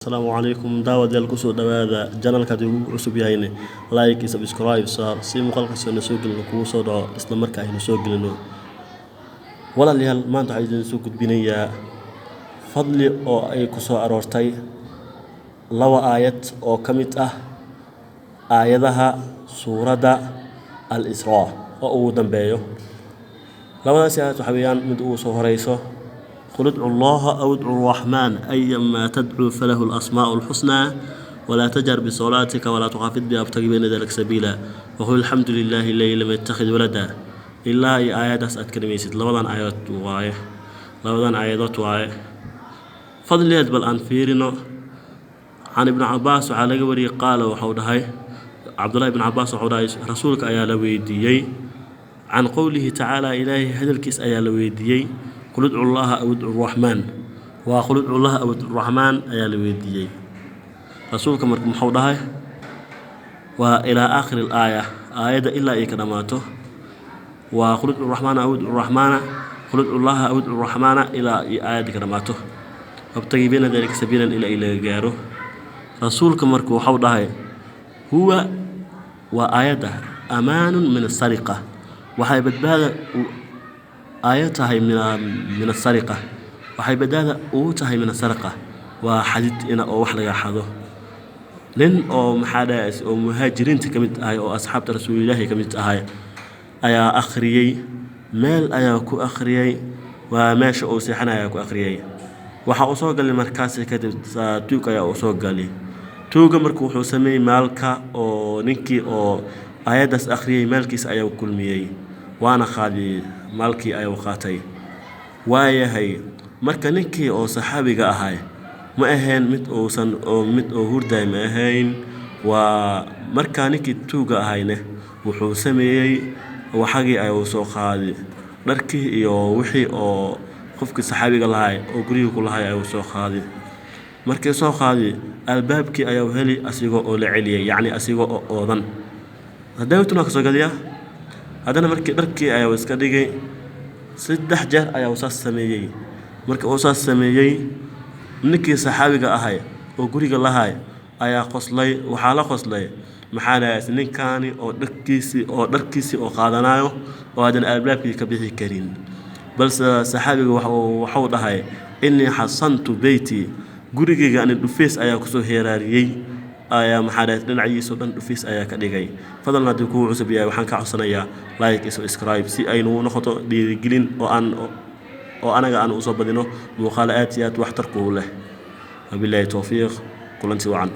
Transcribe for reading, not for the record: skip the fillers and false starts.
Asalaamu calaykum daawadayaal, kusoo dhawaada channelka. Haddii ugu cusub yahayne, like iyo subscribe saar si muuqaal kastoo na soo gelino kugu soo dhaco isla marka aynu soo gelino. Walaalayaal, maanta waxaa idin soo gudbinayaa fadli oo ay ku soo aroortay laba aayad oo ka mid ah aayadaha suuradda Al-Israa oo ugu dambeeyo. Labadaasi aayad waxaa weeyaan mid ugu soo horeyso: "قل ادعوا الله أو ادعوا الرحمن، أيا ما تدعوا فله الأسماء الحسنى، ولا تجهر بصلاتك ولا تخافت بها، وابتغ بين ذلك سبيلا، وقل الحمد لله الذي لم يتخذ ولدا" ilaa iyo aayadaas aad ka dhamaysid. Labadan aayadood waaye, labadan aayadood waaye fadligeed. Bal aan fiirino. Can Ibni Cabaas waxaa laga wariyey, qaala, waxau dhahay Cabdullahi ibn Cabaas, waxau dhahay rasuulka ayaa la weydiiyey can qowlihi tacaala, Ilaahay hadalkiis ayaa la weydiiyey, "قل ادعوا الله أو ادعوا الرحمن". Waa "قل ادعوا الله أو ادعوا الرحمن" ayaa la weydiiyey rasuulka. Marka muxuu dhahay? Waa ilaa aakhiri alaaya, aayadda ilaa ay ka dhammaato. Waa "قل ادعوا الرحمن أو ادعوا الرحمن، قل ادعوا الله أو ادعوا الرحمن" ilaa iyo aayadda ka dhammaato, "وابتغ بين ذلك سبيلا" ilaa ay laga gaaro. Rasuulka marka waxau dhahay: huwa, waa aayadda, أمان من السرقة, waxay badbaada aayad tahay من السرقة, waxay badbaada ugu tahay من السرقة, waa xadid ina oo wax laga xado. Nin oo maxaa dhahay oo muhaajiriinta ka mid ahay oo asxaabta rasuulilaahi ka mid ahay ayaa akhriyey, meel ayaa ku akhriyey, waa meesha uu seexanaya ayaa ku akhriyey. Waxa uu soo galay markaasi kadib tuug ayaa uu soo galay. Tuuga marka wuxuu sameeyey maalka oo ninkii oo aayaddaas akhriyey maalkiisa ayaa kulmiyey, waana qaadiyey, maalkii ayuu qaatay. Waayahay, marka ninkii oo saxaabiga ahay ma ahayn mid uusan oo mid oo hurday ma ahayn. Waa markaa ninkii tuuga ahayne wuxuu sameeyey, waxagii ayuu soo qaaday, dharkii iyo wixii oo qofkii saxaabiga lahay oo guriga ku lahay ayuu soo qaaday. Markii soo qaaday, albaabkii ayuu heli asigoo oo la celiyay, yacni asigoo oo oodan hadawtuna kasoo gadiya. Haddana markii dharkii ayuu iska dhigay, 3 jeer ayaa saas sameeyey. Marka uu saas sameeyey, ninkii saxaabiga ahay oo guriga lahay ayaa qoslay. Waxaa la qoslay, maxaa dhahay, ninkaani oo dharkiisii oo qaadanayo oo haddana albaabkii ka bixi karin. Balse saxaabiga waxuu dhahay: "إني حصنت بيتي", gurigayga ani dhufeys ayaa kusoo heeraariyey, ayaa maxaa dhahay, dhinaciisa oo dhan dhufays ayaa ka dhigay. Fadlan, haddii kugu cusub yahay, waxaan ka codsanayaa like iyo subscribe si aynu noqoto dhiirigelin oo aan oo anaga aan usoo badino muuqaalo aad iyo aad waxtar kuu leh. Wabilaahi towfiiq, kulanti wacan.